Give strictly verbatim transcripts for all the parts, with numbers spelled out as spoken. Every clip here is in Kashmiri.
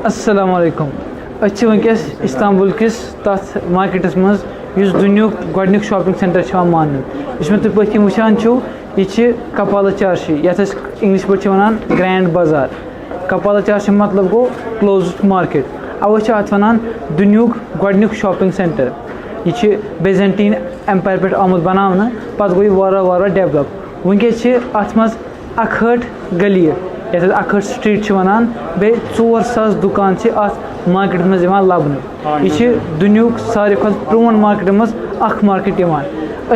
السلام علیکم۔ أسۍ چھِ وٕنکیٚس استنبول کِس تَتھ مارکیٹَس منٛز، یُس دُنیُک گۄڈٕنیُک شاپِنگ سینٹر چھُ یِوان ماننہٕ۔ یُس مےٚ تُہۍ پٔتھۍ کِنۍ وٕچھان چھِو، یہِ چھِ کپالہ چارشی، یَتھ أسۍ انگلش پٲٹھۍ چھِ وَنان گرینڈ بازار۔ کپالہ چارشی مطلب گوٚو کلوزڈ مارکیٹ۔ اَوَے چھِ اَتھ وَنان دُنیُک گۄڈٕنیُک شاپِنگ سینٹر۔ یہِ چھِ بیزنٹین ایمپائر پٮ۪ٹھ آمُت بَناونہٕ، پَتہٕ گوٚو یہِ وارٕ وارٕ ڈیولپ۔ وٕنکیٚس چھِ اَتھ منٛز اکہٲٹھ گلی، یَتھ أسۍ اکہٲٹھ سٹریٹ چھِ وَنان، بیٚیہِ ژور ساس دُکان چھِ اَتھ مارکیٹَس منٛز یِوان لَبنہٕ۔ یہِ چھِ دُنیُک ساروی کھۄتہٕ پرٛون مارکیٹَن منٛز اَکھ مارکیٹ یِوان۔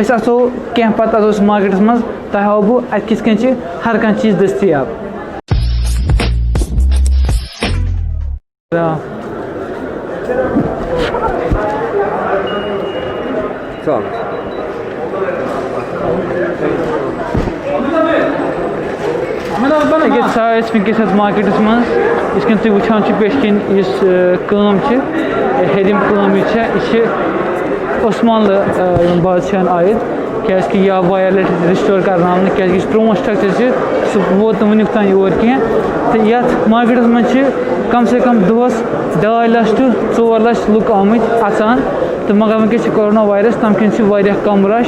أسۍ اَژو کینٛہہ پَتہٕ اَژو أسۍ مارکیٹَس منٛز، تۄہہِ ہاوو بہٕ اَتہِ کِتھ کٔنۍ چھِ ہر کانٛہہ چیٖز دٔستیاب۔ ییٚکیٛاہ ژاو أسۍ وٕنکیٚس یَتھ مارکیٹَس منٛز، یِتھ کٔنۍ تُہۍ وٕچھان چھِو پیٚٹھۍ کِنۍ یُس، آ، کٲم چھِ، ہیٚرِم کٲم یہِ چھےٚ، یہِ چھِ عثمانلہٕ، آ، یِمَن بادشاہَن آیہِ، کیٛازِکہِ یہِ آو واریاہ لَٹہِ ریسٹور کَرناونہٕ، کیٛازِکہِ یہِ چھُ پرٛون سٹرٛکچَر چھِ، سُہ ووت نہٕ وٕنیُک تام یور کینٛہہ۔ تہٕ یَتھ مارکیٹَس منٛز چھِ کم سے کم دۄہَس ڈاے لَچھ to ژور لَچھ لُکھ آمٕتۍ اَژان۔ تہٕ مگر وٕنکیٚس چھِ کورونا وایرَس، تَمہِ کِنۍ چھِ واریاہ کَم رَش،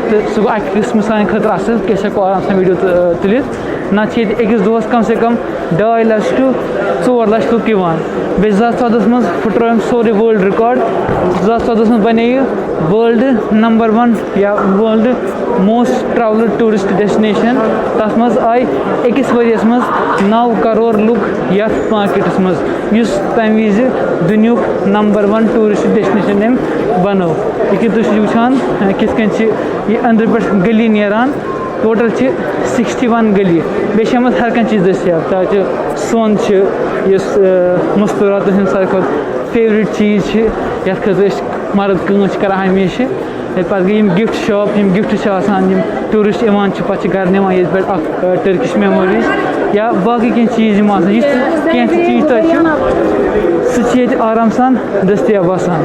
تہٕ سُہ گوٚو اَکہِ قٕسمہٕ سانہِ خٲطرٕ اَصٕل کہِ أسۍ ہٮ۪کو آرام سان ویٖڈیو تُ-، تُلِتھ۔ نَتہٕ چھِ ییٚتہِ أکِس دۄہَس کم سے کم ڈاے لَچھ to ژور لَچھ لُکھ یِوان۔ بیٚیہِ زٕ ساس ژۄدہَس منٛز پھٕٹرٲو أمۍ سورُے world record۔ زٕ ساس ژۄدہَس منٛز بَنے یہِ world number one یا world most travelled tourist destination۔ تَتھ منٛز آے أکِس ؤریَس منٛز نَو کَرور لُکھ یَتھ مارکیٹَس منٛز، یُس تَمہِ وِزِ دُنیُک number one tourist destination أمۍ بَنٲو۔ یہِ کہِ تُہۍ چھِو وٕچھان، کِتھ کٔنۍ چھِ یہِ أنٛدرٕ پٮ۪ٹھ گٔلی نیران۔ ٹوٹل چھِ sixty one گٔلی۔ بیٚیہِ چھِ یِمَن ہر کانٛہہ چیٖز دٔستیاب۔ تَتہِ چھِ سۄن چھِ، یُس، آ، مستوٗراتَن ہُنٛد ساروی کھۄتہٕ favourite چیٖز چھِ، یَتھ خٲطرٕ أسۍ مرد کٲم چھِ کَران ہمیشہِ۔ تہٕ پَتہٕ گٔے یِم gift shop، یِم gift چھِ آسان، یِم tourist یِوان چھِ، پَتہٕ چھِ گَرٕ نِوان ییٚتہِ پٮ۪ٹھ اَکھ، آ، Turkish memories یا باقٕے کینٛہہ چیٖز یِم آسان۔ یُس تہِ کینٛہہ تہِ چیٖز تۄہہِ چھُو، سُہ چھِ ییٚتہِ آرام سان دٔستیاب آسان۔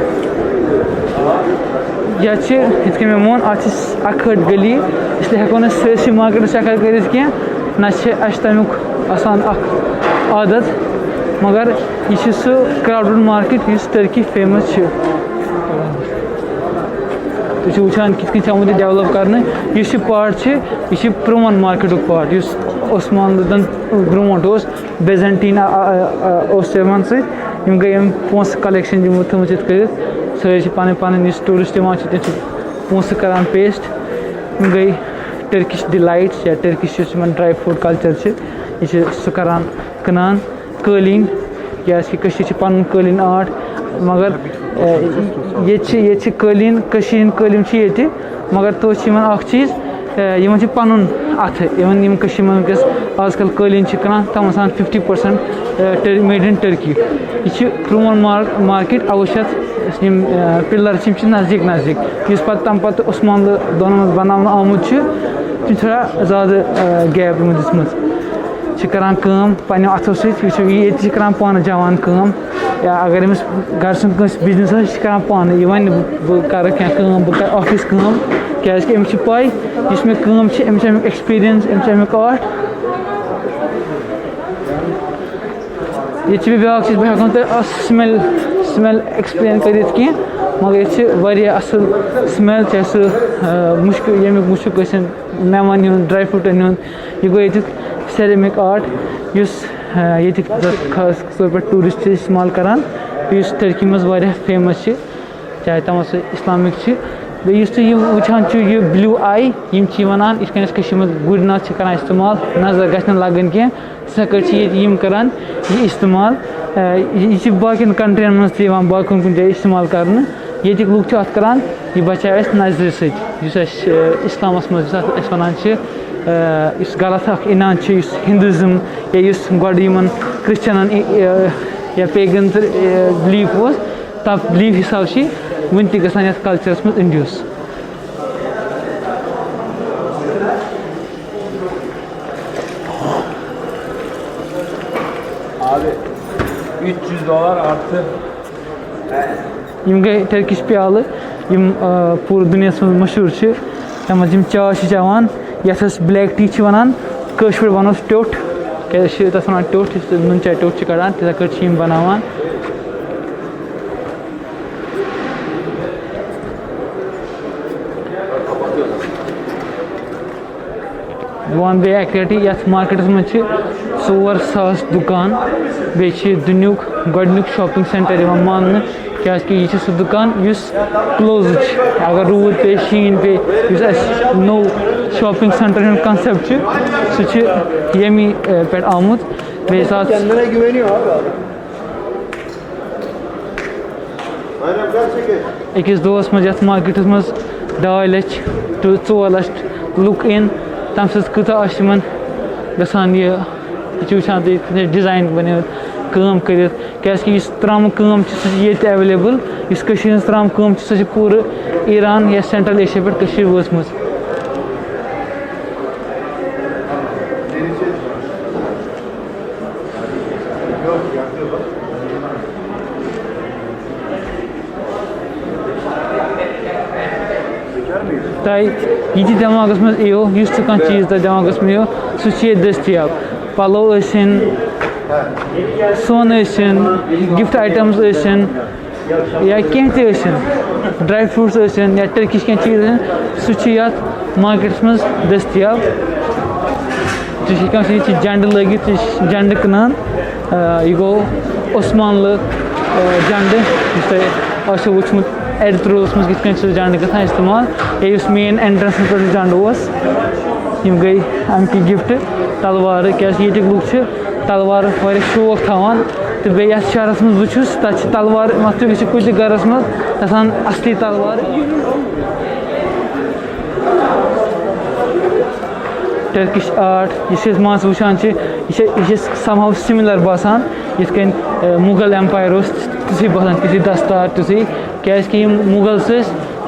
یَتھ چھِ، یِتھ کٔنۍ مےٚ ووٚن، اَتھ چھِ اَکہٕ ہٲٹھ گٔلی، اِسلیے ہٮ۪کو نہٕ سٲرسٕے مارکیٹَس چَکَر کٔرِتھ کینٛہہ، نہ چھِ اَسہِ تَمیُک آسان اَکھ عادت، مگر یہِ چھِ سُہ crowded market یُس ٹٔرکی famous چھِ۔ تُہۍ چھِو وٕچھان کِتھ کٔنۍ چھِ آمُت یہِ develop کَرنہٕ۔ یُس یہِ part چھِ، یہِ چھِ پرٛون مارکیٹُک part، یُس عثمانلدَن برٛونٛٹھ اوس، بیزنٹیٖن، آ، آ، آ، اوس یِمَن سۭتۍ۔ یِم گٔے یِم پونٛسہٕ collection یِمو تھٲومٕژ یِتھ کٔنۍ، سٲری چھِ پَنٕنۍ پَنٕنۍ، یُس tourist یِوان چھِ، تِم چھِ پونٛسہٕ کَران paste۔ یِم گٔے Turkish delights یا Turkish یُس یِمَن dry fruit culture چھِ، یہِ چھِ سُہ کَران کٕنان۔ قٲلیٖن، کیٛازِکہِ کٔشیٖر چھِ پَنُن قٲلیٖن art، مگر، اے، ییٚتہِ چھِ، ییٚتہِ چھِ قٲلیٖن، کٔشیٖرِ ہِنٛدۍ قٲلیٖن چھِ ییٚتہِ، مگر توتہِ چھِ یِمَن اَکھ چیٖز، اے، یِمَن چھِ پَنُن اَتھٕ، یِمَن، یِم کٔشیٖرِ منٛز وٕنکیٚس آز کَل قٲلیٖن چھِ کٕنان، تَتھ منٛز آسان fifty percent، اے، ٹٔر-، made in Turkey۔ یہِ چھِ پرٛون مار-، market، اَوَے چھِ اَتھ یِم، اے، pillar چھِ، یِم چھِ نزدیٖک نزدیٖک، یُس پَتہٕ تَمہِ پَتہٕ عثمانلہٕ دورَن منٛز بَناونہٕ آمُت چھُ، تِم چھِ تھوڑا زیادٕ، اے، gap یِمَن دِژمٕژ۔ چھِ کَران کٲم پنٛنیو اَتھو سۭتۍ۔ وٕچھِو، یہِ ییٚتہِ چھِ کَران پانہٕ جوان کٲم، یا اگر أمِس گَرٕ سُنٛد کٲنٛسہِ business آسہِ، یہِ چھِ کَران پانہٕ۔ یہِ وَنہِ نہٕ بہٕ، بہٕ کَرٕ کینٛہہ کٲم، بہٕ کَرٕ office کٲم، کیٛازِکہِ أمِس چھِ پَے، یُس مےٚ کٲم چھِ، أمِس چھِ اَمیُک experience، أمِس چھِ اَمیُک art۔ ییٚتہِ چھِ بیٚیہِ بیٛاکھ چیٖز، بہٕ ہٮ۪کہٕ نہٕ تۄہہِ اَتھ smell، smell explain کٔرِتھ کینٛہہ، مگر ییٚتہِ چھِ واریاہ اَصٕل smell، چاہے سُہ، آ، مُشکہٕ، ییٚمیُک مُشُک ٲسِن، مٮ۪وَن ہُنٛد، dry fruitَن ہُنٛد۔ یہِ گوٚو ییٚتیُک ceramic art، یُس، آ، ییٚتِکۍ زیادٕ خاص طور پٲٹھۍ tourist چھِ استعمال کَران، یُس ٹٔرکی منٛز واریاہ famous چھِ، چاہے تَتھ منٛز سُہ Islamic چھِ۔ بیٚیہِ یُس تُہۍ یہِ وٕچھان چھِو، یہِ blue eye، یِم چھِ یہِ وَنان، یِتھ کٔنۍ أسۍ کٔشیٖرِ منٛز گُرۍ ناتھ چھِ کَران استعمال، نظر گژھِ نہٕ لَگٕنۍ کینٛہہ، تِتھَے کٲٹھۍ چھِ ییٚتہِ یِم کَران یہِ استعمال۔ آ، یہِ، یہِ چھِ باقیَن countryَن منٛز تہِ یِوان، باقٕے کُنہِ کُنہِ جایہِ استعمال کَرنہٕ۔ ییٚتِکۍ لُکھ چھِ اَتھ کَران، یہِ بَچایہِ اَسہِ نظرِ سۭتۍ، یُس اَسہِ، آ، اِسلامَس منٛز، یُس اَتھ أسۍ وَنان چھِ، آ، یُس غلط اَکھ اِنان چھِ، یُس Hinduism یا یُس گۄڈٕ یِمَن Christianَن، آ، یا pagan تہٕ، آ، belief اوس، تَتھ belief حِساب چھِ وٕنہِ تہِ گژھان یَتھ cultureَس منٛز induce۔ Abi, üç yüz dolar artı. یِم گٔے Turkish پیالہٕ، یِم، آ، پوٗرٕ دُنیاہَس منٛز مشہوٗر چھِ۔ یَتھ منٛز یِم چاے چھِ چٮ۪وان، یَتھ أسۍ black tea چھِ وَنان، کٲشِر پٲٹھۍ وَنوس ٹیوٚٹھ، أسۍ چھِ تَتھ وَنان ٹیوٚٹھ، یُس نُن چاے ٹیوٚٹھ چھِ کَڑان، تِتھَے کٲٹھۍ چھِ یِم بَناوان۔ بہٕ وَنہٕ بیٚیہِ اَکہِ لَٹہِ، یَتھ مارکیٹَس منٛز چھِ ژور ساس دُکان، بیٚیہِ چھِ یہِ دُنیُک گۄڈٕنیُک شاپِنٛگ سٮ۪نٹَر یِوان ماننہٕ، کیٛازِکہِ یہِ چھُ سُہ دُکان یُس کٕلوزٕڈ چھُ۔ اگر روٗد پیٚیہِ، شیٖن پیٚیہِ، یُس اَسہِ نوٚو شاپِنٛگ سٮ۪نٹَر ہُنٛد کانسٮ۪پٹ چھُ، سُہ چھُ ییٚمی، اَ، پٮ۪ٹھ آمُت۔ بیٚیہِ ساتہٕ أکِس دۄہَس منٛز یَتھ مارکیٹَس منٛز ڈاے لَچھ to ژور لَچھ لُکھ یِن، تَمہِ سۭتۍ کۭژاہ آسہِ یِمَن گژھان یہِ، یہِ چھِ وٕچھان تُہۍ، یِتھ کٔنۍ ڈِزاین بَنٲوِتھ، کٲم کٔرِتھ، کیٛازِکہِ یُس ترٛامہٕ کٲم چھِ، سُہ چھِ ییٚتہِ تہِ ایویلیبٕل۔ یُس کٔشیٖرِ ہِنٛز ترٛامہٕ کٲم چھِ، سۄ چھِ پوٗرٕ ایران یا سینٹرل ایشیا پٮ۪ٹھ کٔشیٖرِ وٲژمٕژ۔ تۄہہِ یہِ تہِ دٮ۪ماغَس منٛز یِیو، یُس تہِ کانٛہہ چیٖز تۄہہِ دٮ۪ماغَس منٛز یِیو، سُہ چھُ ییٚتہِ دٔستیاب۔ پَلو ٲسِن، سۄن ٲسِن، گفٹ آیٹمز ٲسِن، یا کینٛہہ تہِ ٲسِن، ڈراے فروٹس ٲسِن یا ٹرکش کینٛہہ چیٖز ٲسِن، سُہ چھُ یَتھ مارکیٹَس منٛز دٔستیاب۔ تُہۍ چھِو ہیٚکان وٕچھِتھ، ییٚتہِ چھِ جنڈٕ لٲگِتھ، تُہۍ چھِ جنڈٕ کٕنان۔ آ، یہِ گوٚو عثمان لہٕ، آ، جنڈٕ، یُس تۄہہِ آسیو وٕچھمُت ایرترولَس منٛز کِتھ کٔنۍ چھِ جنڈٕ گژھان استعمال۔ یا یُس مین اینٹرنسَس پٮ۪ٹھ جنڈٕ اوس، یِم گٔے اَمہِ کہِ گفٹ تلوارٕ، کیٛازِکہِ ییٚتِکۍ لُکھ چھِ تلوارٕ واریاہ شوق تھاوان۔ تہٕ بیٚیہِ یَتھ شہرَس منٛز بہٕ چھُس، تَتہِ چھِ تلوار، مطلب، یہِ چھِ کُنہِ تہِ گَرَس منٛز آسان اَصلی تلوار۔ ٹٔرکِش آرٹ، یُس أسۍ مان ژٕ وٕچھان چھِ، یہِ چھِ، یہِ چھِ somehow similar باسان، یِتھ کٔنۍ، اَ، مُغل ایمپایر اوس، تِتھُے باسان، تِتھُے دَستار، تِتھُے، کیٛازِکہِ یِم مُغل ٲسۍ،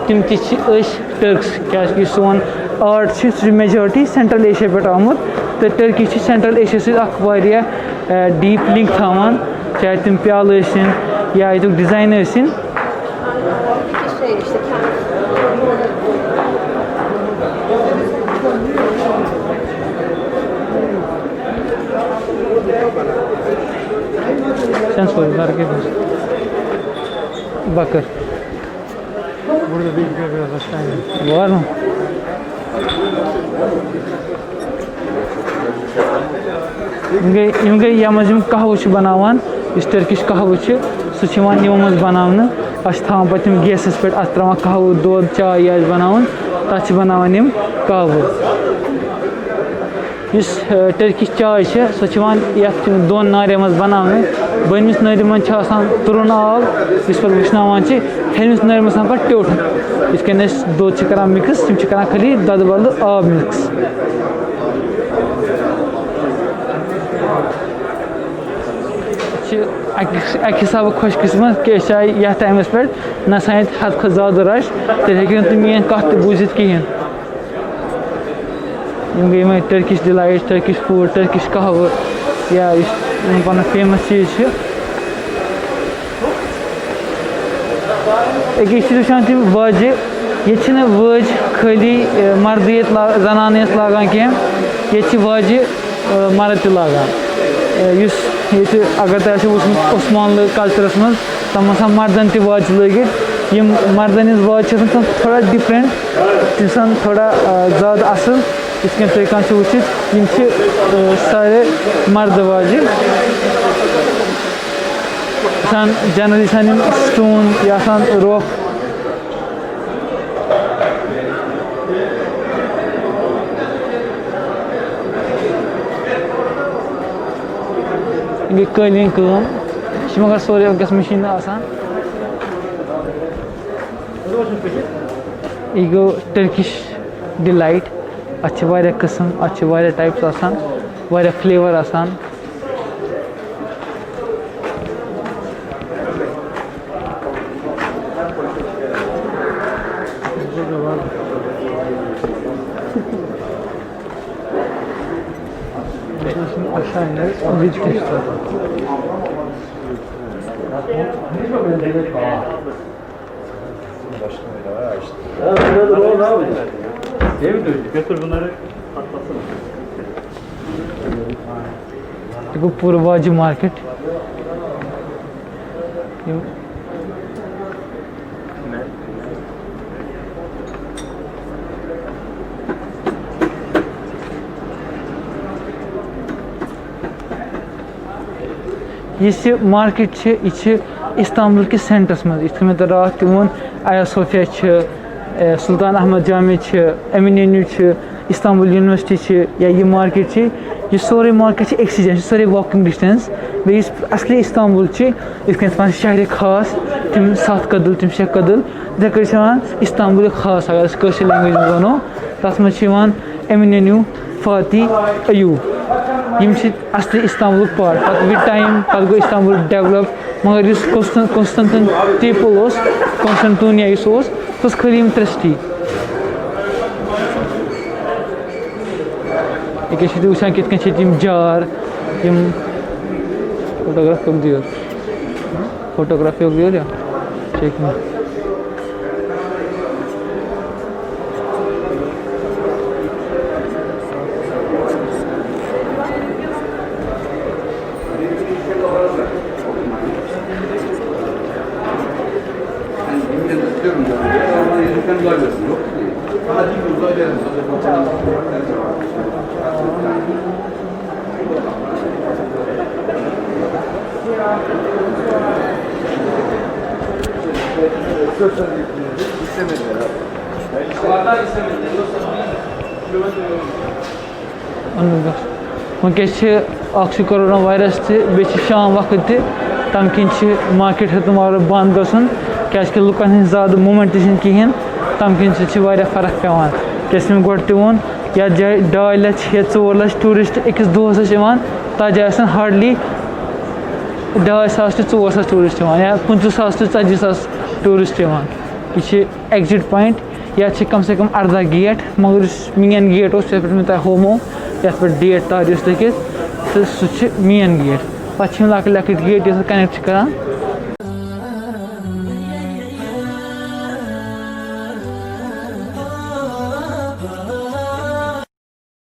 تِم تہِ چھِ أسۍ ٹٔرکٕس، کیٛازِکہِ یُس سون آرٹ چھِ، سُہ چھُ میجارٹی سینٹرل ایشیا پٮ۪ٹھ آمُت، تہٕ ٹٔرکی چھِ سینٹرل ایشیا سۭتۍ اَکھ واریاہ، اَ، ڈیٖپ لِنک تھاوان، چاہے تِم پیالہٕ ٲسِن یا ییٚتیُک ڈِزاین ٲسِن۔ Sen söyle, fark etmez. Bakır. Burada bir biraz aşağı inin. Var mı? یِم گٔے، یِم گٔے یَتھ منٛز یِم قہوٕ چھِ بَناوان، یُس ٹٔرکِش قہوٕ چھِ، سُہ چھِ یِوان یِمو منٛز بَناونہٕ۔ اَتھ چھِ تھاوان پَتہٕ تِم گیسَس پٮ۪ٹھ، اَتھ ترٛاوان قہوٕ دۄد، چاے یہِ آسہِ بَناوُن، تَتھ چھِ بَناوان یِم قہوٕ۔ یُس، آ، ٹٔرکِش چاے چھِ، سۄ چھِ یِوان یَتھ دۄن نارٮ۪ن منٛز بَناونہٕ۔ بٔنمِس نٲرِ منٛز چھِ آسان تُرُن آب، یُس پَتہٕ وٕشناوان چھِ، ہیٚرمِس نٲرِ منٛز آسان پَتہٕ ٹیوٚٹھ۔ یِتھ کٔنۍ أسۍ دۄد چھِ کَران مِکٕس، تِم چھِ کَران خٲلی دۄدٕ بدلہٕ آب مِکٕس۔ أسۍ چھِ اَکہِ، اَکہِ حِسابہٕ خۄش قٕسمت کہِ أسۍ آے یَتھ ٹایمَس پٮ۪ٹھ، نَتہٕ آسان ییٚتہِ حد کھۄتہٕ زیادٕ رَش، تیٚلہِ ہیٚکِو نہٕ تُہۍ میٛٲنۍ کَتھ تہِ بوٗزِتھ کِہیٖنۍ۔ یِم گٔے یِمَے Turkish delight, Turkish food, Turkish قہوٕ، یا یُس یِمَن پَنُن فیمَس چیٖز چھِ۔ أکیٛاہ چھِ وٕچھان تِم واجہِ، ییٚتہِ چھِنہٕ وٲج خٲلی، اَ، مَردٕے یٲتۍ لا-، زَنانٕے یٲژ لاگان کینٛہہ، ییٚتہِ چھِ واجہِ، اَ، مَرٕد تہِ لاگان۔ اَ، یُس ییٚتہِ اگر تۄہہِ آسیو وٕچھمُت عثمانلہٕ کَلچَرَس منٛز، تِم آسان مَردَن تہِ واجہِ لٲگِتھ۔ یِم مَردَن ہِنٛز واجہِ چھِ آسان تِم تھوڑا ڈِفرَنٛٹ، تِم چھِ آسان تھوڑا، آ، زیادٕ اَصٕل۔ یِتھ کٔنۍ تُہۍ ہیٚکان چھِو وٕچھِتھ، یِم چھِ، آ، سارے مَردٕ واجہِ۔ آسان جَنرَلی چھِ آسان یِم stone یا آسان روٚپھ۔ یہِ گٔے قٲلیٖن کٲم، یہِ چھِ مگر سورُے وٕنکیٚس مِشیٖن آسان۔ یہِ گوٚو ٹٔرکِش ڈِلایٹ۔ اَتھ چھِ واریاہ قٕسٕم، اَتھ چھِ واریاہ ٹایپٕس آسان، واریاہ فٕلیوَر آسان۔ Başka bir daha işte. Değil mi? Götür bunları, patlasın. یہِ گوٚو پوٗرٕ واجہِ مارکیٹ۔ یِم یُس یہِ مارکیٹ چھِ، یہِ چھِ استنبول کِس سینٹرس منٛز، یِتھ کٔنۍ مےٚ تۄہہِ راتھ تہِ ووٚن، آیا صوفیا چھِ، اے، سلطان احمد جامع چھِ، امینیو چھِ، استنبول یونیورسٹی چھِ، یا یہِ مارکیٹ چھِ، یہِ سورُے مارکیٹ چھِ أکسٕے جایہِ، یہِ چھِ سورُے واکنگ ڈسٹینس۔ بیٚیہِ یُس اصلی استنبول چھِ، یِتھ کٔنۍ أسۍ وَنان شہرِ خاص، تِم ستھ کدل، تِم شےٚ کدل، یِتھَے کٲٹھۍ چھِ وَنان استنبول خاص، اگر أسۍ کٲشِر لینگویج منٛز وَنو، تَتھ منٛز چھِ یِوان امینیو، فاتح، ایوب۔ یِم چھِ اصلی استنبولُک پارٹ۔ پَتہٕ with time پَتہٕ گوٚو استنبول ڈیولپ، مگر یُس قسطن-، قسطنطنیپل اوس، قسطنطنیہ یُس اوس، سُہ اوس خٲلی یِم ترٛےٚ سٹی۔ ییٚکیٛاہ چھِو تُہۍ وٕچھان کِتھ کٔنۍ چھِ ییٚتہِ یِم جار، یِم فوٹوگراف کٔم دِیِو؟ فوٹوگرافی ہُک دِیِو یا؟ چھِ ییٚتہِ اہن حظ، بس۔ وٕنکیٚس چھِ اکھ چھُ کورونا وایرس تہِ، بیٚیہِ چھِ شام وقت تہِ، تَمہِ کِنۍ چھِ مارکیٹ ہیوٚتمُت وارٕ بنٛد گژھُن، کیٛازِکہِ لُکَن ہٕنٛز زیادٕ موٗمٮ۪نٛٹ تہِ چھِنہٕ کِہیٖنۍ، تَمہِ کِنۍ چھِ، چھِ واریاہ فرق پٮ۪وان۔ کیٛازِکہِ مےٚ گۄڈٕ تہِ ووٚن، یَتھ جایہِ ڈاے لَچھ یا ژور لَچھ ٹوٗرِسٹ أکِس دۄہَس ٲسۍ یِوان، تَتھ جایہِ آسَن ہارڈلی ڈاے ساس ٹُو ژور ساس ٹوٗرِسٹ یِوان، یا پٕنٛژٕہ ساس ٹُو ژَتجی ساس ٹوٗرِسٹ یِوان۔ یہِ چھِ ایگزِٹ پوینٹ، یَتھ چھِ کم سے کم اَرداہ گیٹ، مگر یُس مین گیٹ اوس، یَتھ پٮ۪ٹھ مےٚ تۄہہِ ہومو، یَتھ پٮ۪ٹھ ڈیٹ تاریٖخ اوس لیٚکھِتھ، تہٕ سُہ چھِ مین گیٹ۔ پَتہٕ چھِ یِم لۄکٕٹۍ لۄکٕٹۍ گیٹ، یۄس کَنیکٹ چھِ کَران